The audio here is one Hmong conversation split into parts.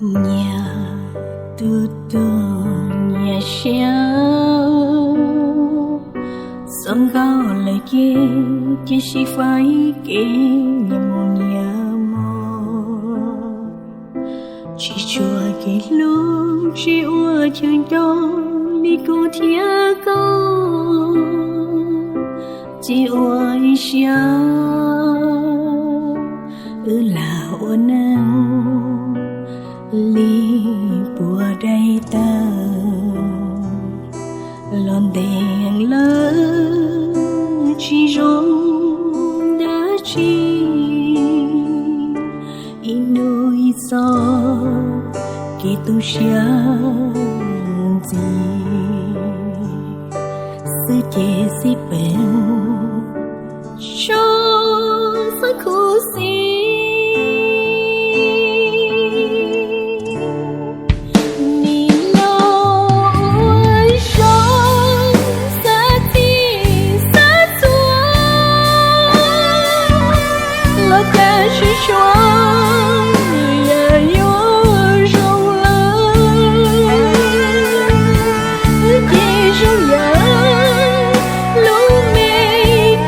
Nyias tus tuag nyias siab, txoj nkauj lawm ces cia sib faib kev nyias mus nyias mus. Tsis tshua kev hlub tsis ua chaw nco li kuv thiab koj, tsis ua ib siab wb lam ua neej li puas dai tawg. Los ntev lawm tsis zoo dab tsi, ib hnub ib txoj kev tu siab ntxiv, xwb ces xij peem tso xab khuv xim. Nim no ua zoo xav txij xav txhua, los cas sib suav yam yuav zoo lawm, ces zoo yam lub me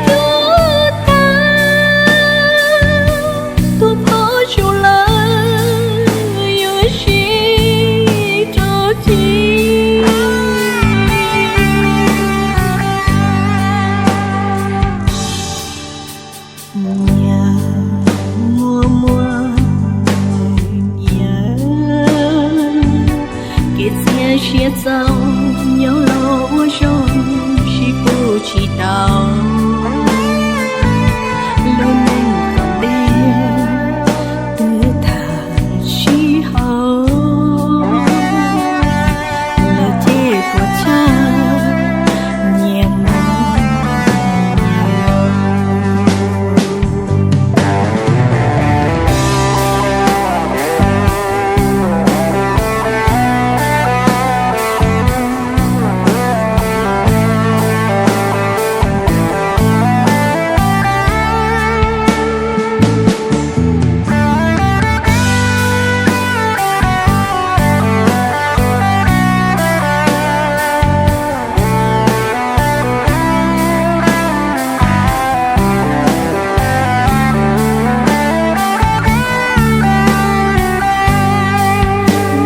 cuab tag. Tus phauj tsaug lawm yuav sib rov cim. Nyias muaj muaj nyias, kev txias siab txaus nyob los ua zoo sib pub tsis tau. Lub neej tom ntej twb tham sib haum, lawm ces puas tshaj nyias mus nyias los.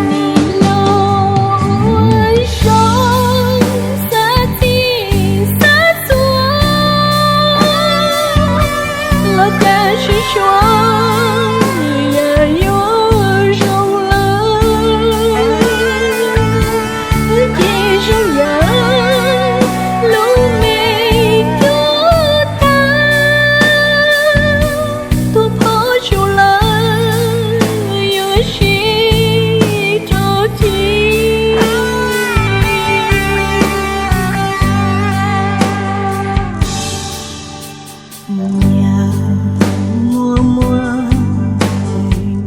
Nim no ua zoo xav txij xav txhua, los cas sib suav yam yuav zoo lawm, ces zoo yam lub me cuab tag. Tus phauj tsaug lawm yuav sib rov cim. Nyias muaj muaj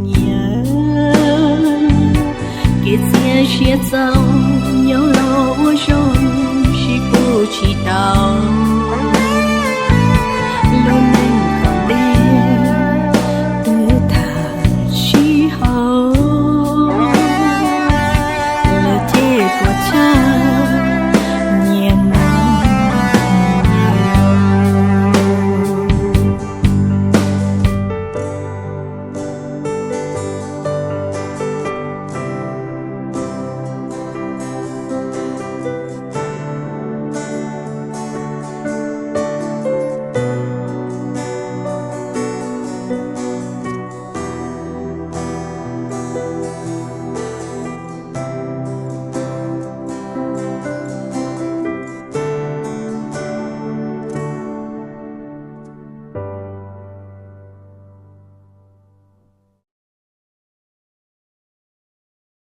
nyias, kev txias siab txaus nyob los ua zoo sib pub tsis tau.